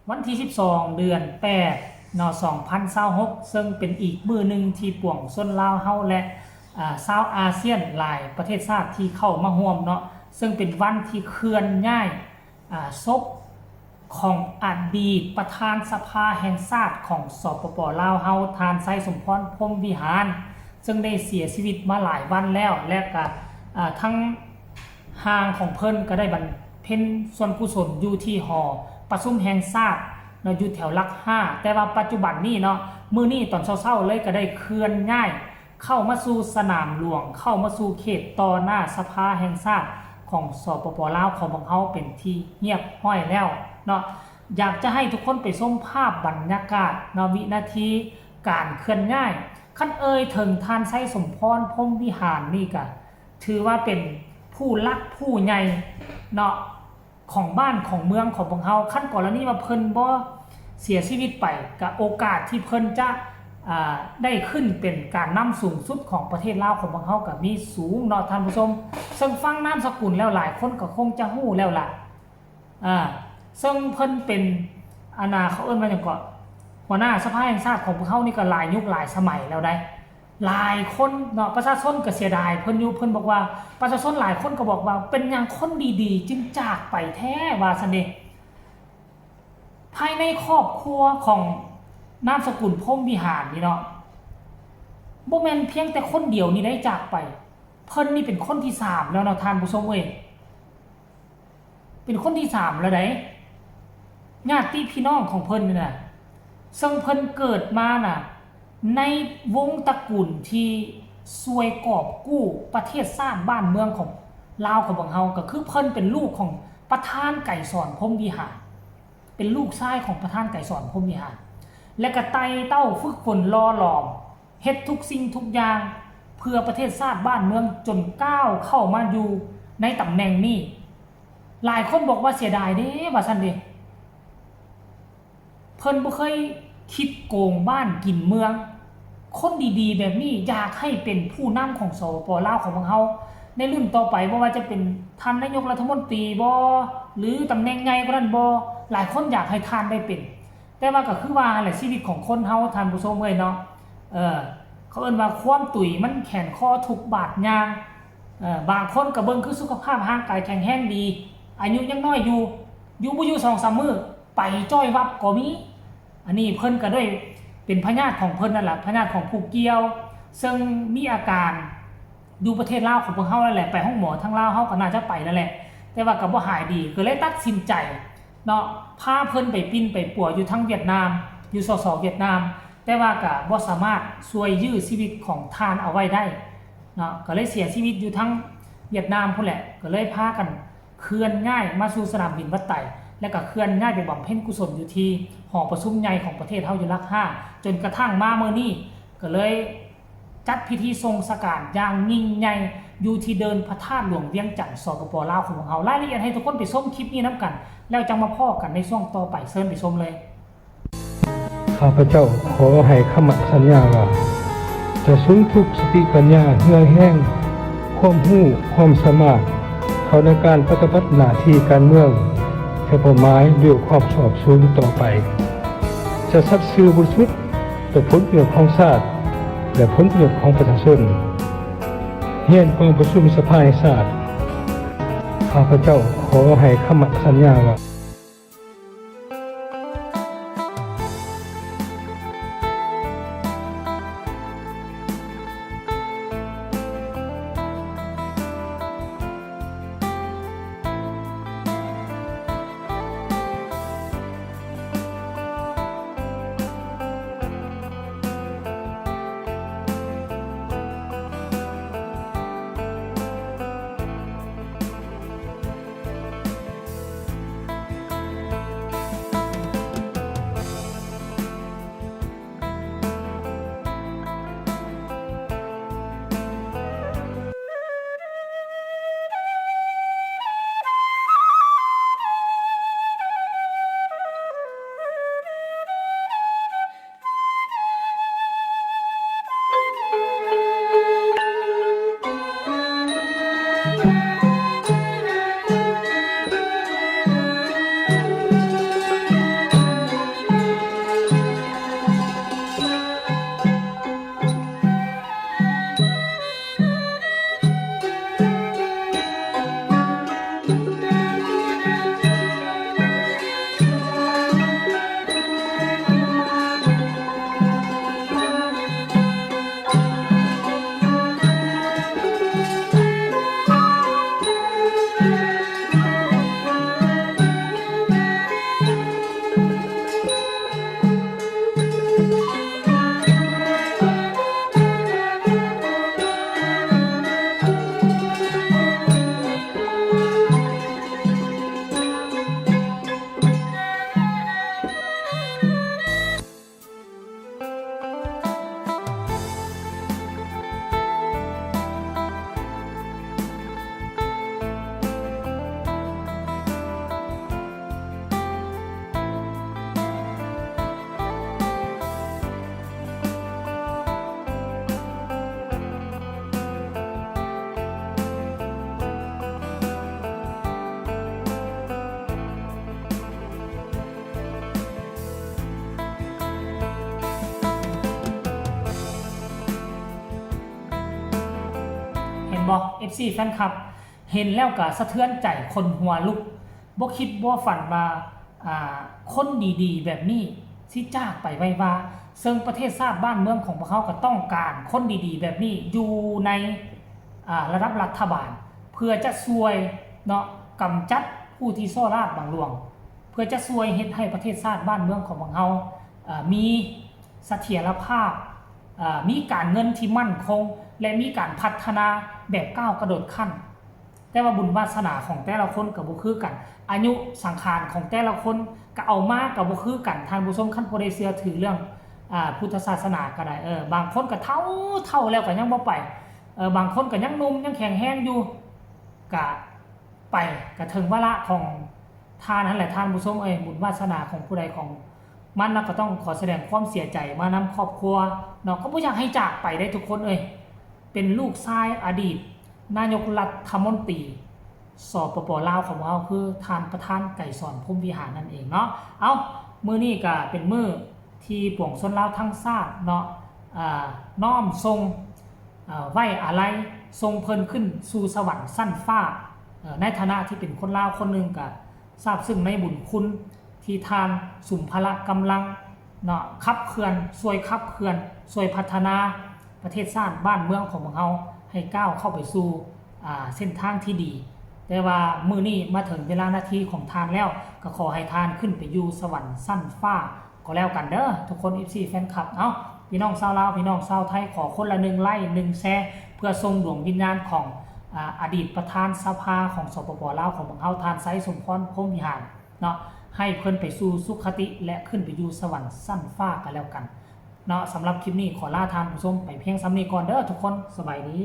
ວັນທີສິບສອງ ເດືອນແປດ ເນາະ ສອງພັນຊາວຫົກ ເຊິ່ງເປັນອີກມື້ໜຶ່ງທີ່ປວງຊົນລາວເຮົາ ແລະ ອາ ຊາວອາຊຽນຫຼາຍປະເທດຊາດທີ່ເຂົ້າມາຮ່ວມເນາະ ເຊິ່ງເປັນວັນທີ່ເຄື່ອນຍ້າຍ ອາ ສົບຂອງອະດີດປະທານສະພາແຫ່ງຊາດຂອງ ສປປ ລາວເຮົາ ທ່ານ ໄຊສົມພອນ ພົມວິຫານ ເຊິ່ງໄດ້ເສຍຊີວິດມາຫຼາຍວັນແລ້ວ ແລະ ກະ ອາ ທັງ ຮ່າງຂອງເພິ່ນກໍໄດ້ບຳເພັນສ່ວນກຸສົນຢູ່ທີ່ຫໍປະຊຸມແຫ່ງຊາດເນາະ ຢູ່ແຖວຫຼັກຫ້າ ແຕ່ວ່າປັດຈຸບັນນີ້ເນາະ ມື້ນີ້ຕອນເຊົ້າໆເລີຍກໍໄດ້ເຄື່ອນຍ້າຍເຂົ້າມາສູ່ສະໜາມຫຼວງ ເຂົ້າມາສູ່ເຂດຕໍ່ໜ້າສະພາແຫ່ງຊາດຂອງ ສປປ ລາວ ຂອງພວກເຮົາເປັນທີ່ຮຽບຮ້ອຍແລ້ວເນາະ. ຢາກຈະໃຫ້ທຸກຄົນໄປຊົມພາບບັນຍາກາດເນາະ ວິນາທີການເຄື່ອນຍ້າຍ ຄັນເອີ່ຍເຖິງທ່ານ ໄຊສົມພອນ ພົມວິຫານ ນີ້ກະ ຖືວ່າເປັນຜູ້ຫຼັກຜູ້ໃຫຍ່ເນາະ ຂອງບ້ານຂອງເມືອງຂອງພວກເຮົາ ຄັນກໍລະນີວ່າເພິ່ນບໍ່ເສຍຊີວິດໄປ ກະໂອກາດທີ່ເພິ່ນຈະ ອາ ໄດ້ຂຶ້ນເປັນການນຳສູງສຸດຂອງປະເທດລາວຂອງພວກເຮົາກະມີສູງເນາະທ່ານຜູ້ຊົມ ເຊິ່ງຟັງນາມສະກຸນແລ້ວຫຼາຍຄົນກໍຄົງຈະຮູ້ແລ້ວລະ ອາ ເຊິ່ງເພິ່ນເປັນ ອັນນ່າ ເຂົາເອີ້ນວ່າຫຍັງເກາະ ຫົວໜ້າສະພາແຫ່ງຊາດຂອງພວກເຮົານີ້ກໍຫຼາຍຍຸກຫຼາຍສະໄໝແລ້ວໃດ ຫຼາຍຄົນເນາະ ປະຊາຊົນກໍເສຍດາຍເພິ່ນຢູ່ ເພິ່ນບອກວ່າ ປະຊາຊົນຫຼາຍຄົນກໍບອກວ່າ ເປັນຫຍັງຄົນດີໆຈຶ່ງຈາກໄປແທ້ ວ່າຊັ້ນເດ. ພາຍໃນຄອບຄົວຂອງນາມສະກຸນ ພົມວິຫານ ນີ້ເນາະ ບໍ່ແມ່ນພຽງແຕ່ຄົນດຽວນີ້ໄດ້ຈາກໄປ ເພິ່ນນີ້ເປັນຄົນທີສາມແລ້ວເນາະທ່ານຜູ້ຊົມເອີຍ. ເປັນຄົນທີສາມແລ້ວໃດ ຍາດຕິພີ່ນ້ອງຂອງເພິ່ນນີ້ນະ ເຊິ່ງເພິ່ນເກີດມານະ ໃນວົງຕະກຸນທີ່ຊ່ວຍກອບກູ້ປະເທດຊາດບ້ານເມືອງຂອງລາວຂອງພວກເຮົາ ກໍຄືເພິ່ນເປັນລູກຂອງປະທານໄກສອນ ພົມວິຫານ ເປັນລູກຊາຍຂອງປະທານໄກສອນ ພົມວິຫານ ແລະ ກໍໄຕ່ເຕົ້າຝຶກຝົນຫຼໍ່ຫຼອມ ເຮັດທຸກສິ່ງທຸກຢ່າງເພື່ອປະເທດຊາດບ້ານເມືອງ ຈົນກ້າວເຂົ້າມາຢູ່ໃນຕຳແໜ່ງນີ້. ຫຼາຍຄົນບອກວ່າເສຍດາຍເດ້ ວ່າຊັ້ນເດ. ເພິ່ນບໍ່ເຄີຍຄິດໂກງບ້ານກິນເມືອງ. ຄົນດີໆແບບນີ້ຢາກໃຫ້ເປັນຜູ້ນຳຂອງ ສປປ ລາວ ຂອງພວກເຮົາໃນລຸ້ນຕໍ່ໄປ, ບໍ່ວ່າຈະເປັນທ່ານນາຍົກລັດຖະມົນຕີບໍ ຫຼື ຕຳແໜ່ງໃຫຍ່ກວ່ານັ້ນບໍ, ຫຼາຍຄົນຢາກໃຫ້ທ່ານໄດ້ເປັນ. ແຕ່ວ່າກໍຄືວ່າຫັ້ນແຫຼະ ຊີວິດຂອງຄົນເຮົາ ທ່ານຜູ້ຊົມເອີຍເນາະ, ເອີ ເຂົາເອີ້ນວ່າຄວາມຕຸຍມັນແຂນຄໍທຸກບາດຍ່າງ. ເອີ ບາງຄົນກໍເບິ່ງຄືສຸຂະພາບຮ່າງກາຍແຂງແຮງດີ, ອາຍຸຍັງນ້ອຍຢູ່, ຢູ່ບໍ່ຢູ່ສອງສາມມື້ ໄປຈ້ອຍວັບກໍມີ. ອັນນີ້ເພິ່ນກໍໄດ້ເປັນພະຍາດຂອງເພິ່ນນັ້ນລະ, ພະຍາດຂອງຜູ້ກ່ຽວ ເຊິ່ງມີອາການຢູ່ປະເທດລາວຂອງພວກເຮົານັ້ນແຫຼະ, ໄປໂຮງໝໍທາງລາວເຮົາກໍໜ້າຈະໄປນັ້ນແຫຼະ, ແຕ່ວ່າກໍບໍ່ຫາຍດີ, ກໍເລີຍຕັດສິນໃຈ ເນາະ ພາເພິ່ນໄປປິ່ນໄປປົວຢູ່ທາງຫວຽດນາມ, ຢູ່ ສສ ຫວຽດນາມ, ແຕ່ວ່າກໍບໍ່ສາມາດຊ່ວຍຢື້ຊີວິດຂອງທ່ານເອົາໄວ້ໄດ້ເນາະ, ກໍເລີຍເສຍຊີວິດຢູ່ທາງຫວຽດນາມພຸ້ນແຫຼະ, ກໍເລີຍພາກັນເຄື່ອນຍ້າຍມາສູ່ສະໜາມບິນວັດໄຕ ແລະ ກໍເຄື່ອນຍ້າຍໄປບຳເພັນກຸສົນຢູ່ທີ່ຫໍປະຊຸມໃຫຍ່ຂອງປະເທດເຮົາຢູ່ຫຼັກຫ້າ ຈົນກະທັ່ງມາມື້ນີ້ ກໍເລີຍ ຈັດພິທີສົ່ງສະການຢ່າງຍິ່ງໃຫຍ່ຢູ່ທີ່ເດີ່ນພະທາດຫຼວງວຽງຈັນ ສປປ ລາວ ຂອງພວກເຮົາ. ລາຍລະອຽດໃຫ້ທຸກຄົນໄປຊົມຄລິບນີ້ນຳກັນ ແລ້ວຈັ່ງມາພໍ້ກັນໃນຊ່ວງຕໍ່ໄປ. ເຊີນໄປຊົມເລີຍ. ຂ້າພະເຈົ້າຂໍໃຫ້ຄຳໝັ້ນສັນຍາວ່າ ຈະສຸມທຸກສະຕິປັນຍາ, ເຫື່ອແຮງ, ຄວາມຮູ້, ຄວາມສາມາດ ເຂົ້າໃນການປະຕິບັດໜ້າທີ່ການເມືອງ ແລະ ເປົ້າໝາຍດ້ວຍຄວາມຊອບສູງຕໍ່ໄປ. ຈະສັດຊື່ບໍລິສຸດ ເພື່ອຜົນປະໂຫຍດຂອງຊາດ ແລະ ຜົນປະໂຫຍດຂອງປະຊາຊົນ. ຮຽນກອງປະຊຸມສະພາແຫ່ງຊາດ, ຂ້າພະເຈົ້າຂໍໃຫ້ຄຳໝັ້ນສັນຍາວ່າ. ບໍ່ ເອັຟຊີ ແຟນຄລັບ ເຫັນແລ້ວກໍສະເທືອນໃຈ ຂົນຫົວລຸກ ບໍ່ຄິດບໍ່ຝັນວ່າ ອ່າ ຄົນດີໆແບບນີ້ຊິຈາກໄປໄວວາ ເຊິ່ງປະເທດຊາດບ້ານເມືອງຂອງພວກເຮົາກໍຕ້ອງການຄົນດີໆແບບນີ້ຢູ່ໃນ ອ່າ ລະດັບລັດຖະບານ ເພື່ອຈະຊ່ວຍເນາະ ກຳຈັດຜູ້ທີ່ສໍ້ລາດບັງຫຼວງ ເພື່ອຈະຊ່ວຍເຮັດໃຫ້ປະເທດຊາດບ້ານເມືອງຂອງພວກເຮົາ ເອີ ມີສະຖຽນລະພາບ ເອີ ມີການເງິນທີ່ໝັ້ນຄົງ ແລະ ມີການພັດທະນາແບບກ້າວກະໂດດຂັ້ນ. ແຕ່ວ່າບຸນວາສະໜາຂອງແຕ່ລະຄົນກໍບໍ່ຄືກັນ ອາຍຸສັງຂານຂອງແຕ່ລະຄົນກໍເອົາມາກໍບໍ່ຄືກັນ ທ່ານຜູ້ຊົມ ຄັນຜູ້ໃດເຊື່ອຖືເລື່ອງ ອາ ພຸດທະສາສະໜາກໍໄດ້ ເອີ ບາງຄົນກໍເຖົ້າ ເຖົ້າແລ້ວກໍຍັງບໍ່ໄປ ເອີ ບາງຄົນກໍຍັງໜຸ່ມ ຍັງແຂງແຮງຢູ່ ກະໄປ ກະເຖິງວາລະຂອງທ່ານຫັ້ນແຫຼະ ທ່ານຜູ້ຊົມເອີຍ ບຸນວາສະໜາຂອງຜູ້ໃດຂອງມັນ ລະກໍຕ້ອງຂໍສະແດງຄວາມເສຍໃຈມານຳຄອບຄົວເນາະ ກໍບໍ່ຢາກໃຫ້ຈາກໄປເດ້ທຸກຄົນເອີຍ ເປັນລູກຊາຍອະດີດນາຍົກລັດຖະມົນຕີ ສປປ ລາວ ຂອງເຮົາ ຄືທ່ານປະທານ ໄກສອນ ພົມວິຫານ ນັ້ນເອງເນາະ. ເອົ້າ ມື້ນີ້ກະເປັນມື້ທີ່ປວງຊົນລາວທັງຊາດເນາະ ອາ ນ້ອມສົ່ງ ອາ ໄວ້ອາໄລ ສົ່ງເພິ່ນຂຶ້ນສູ່ສະຫວັນຊັ້ນຟ້າ ເອີ ໃນຖານະທີ່ເປັນຄົນລາວຄົນໜຶ່ງ ກະຊາບຊຶ້ງໃນບຸນຄຸນທີ່ທ່ານສຸມພະລະກຳລັງເນາະ ຂັບເຄື່ອນ ຊ່ວຍຂັບເຄື່ອນ ຊ່ວຍພັດທະນາປະເທດຊາດບ້ານເມືອງຂອງພວກເຮົາ ໃຫ້ກ້າວເຂົ້າໄປສູ່ ອາ ເສັ້ນທາງທີ່ດີ. ແຕ່ວ່າມື້ນີ້ມາເຖິງເວລານາທີຂອງທ່ານແລ້ວ ກໍຂໍໃຫ້ທ່ານຂຶ້ນໄປຢູ່ສະຫວັນຊັ້ນຟ້າ ກໍແລ້ວກັນເດີທຸກຄົນ ເອັຟຊີ ແຟນຄລັບ ເອົ້າ ພີ່ນ້ອງຊາວລາວ ພີ່ນ້ອງຊາວໄທ ຂໍຄົນລະໜຶ່ງໄລ້ ໜຶ່ງແຊ ເພື່ອສົ່ງດວງວິນຍານຂອງ ອາ ອະດີດປະທານສະພາຂອງ ສປປ ລາວ ຂອງພວກເຮົາ ທ່ານ ໄຊສົມພອນ ພົມວິຫານ ເນາະ ໃຫ້ເພິ່ນໄປສູ່ສຸຄະຕິ ແລະ ຂຶ້ນໄປຢູ່ສະຫວັນຊັ້ນຟ້າກໍແລ້ວກັນເນາະ. ສຳລັບຄລິບນີ້ຂໍລາທ່ານຜູ້ຊົມໄປພຽງສ່ຳນີ້ກ່ອນເດີທຸກຄົນ ສະບາຍດີ.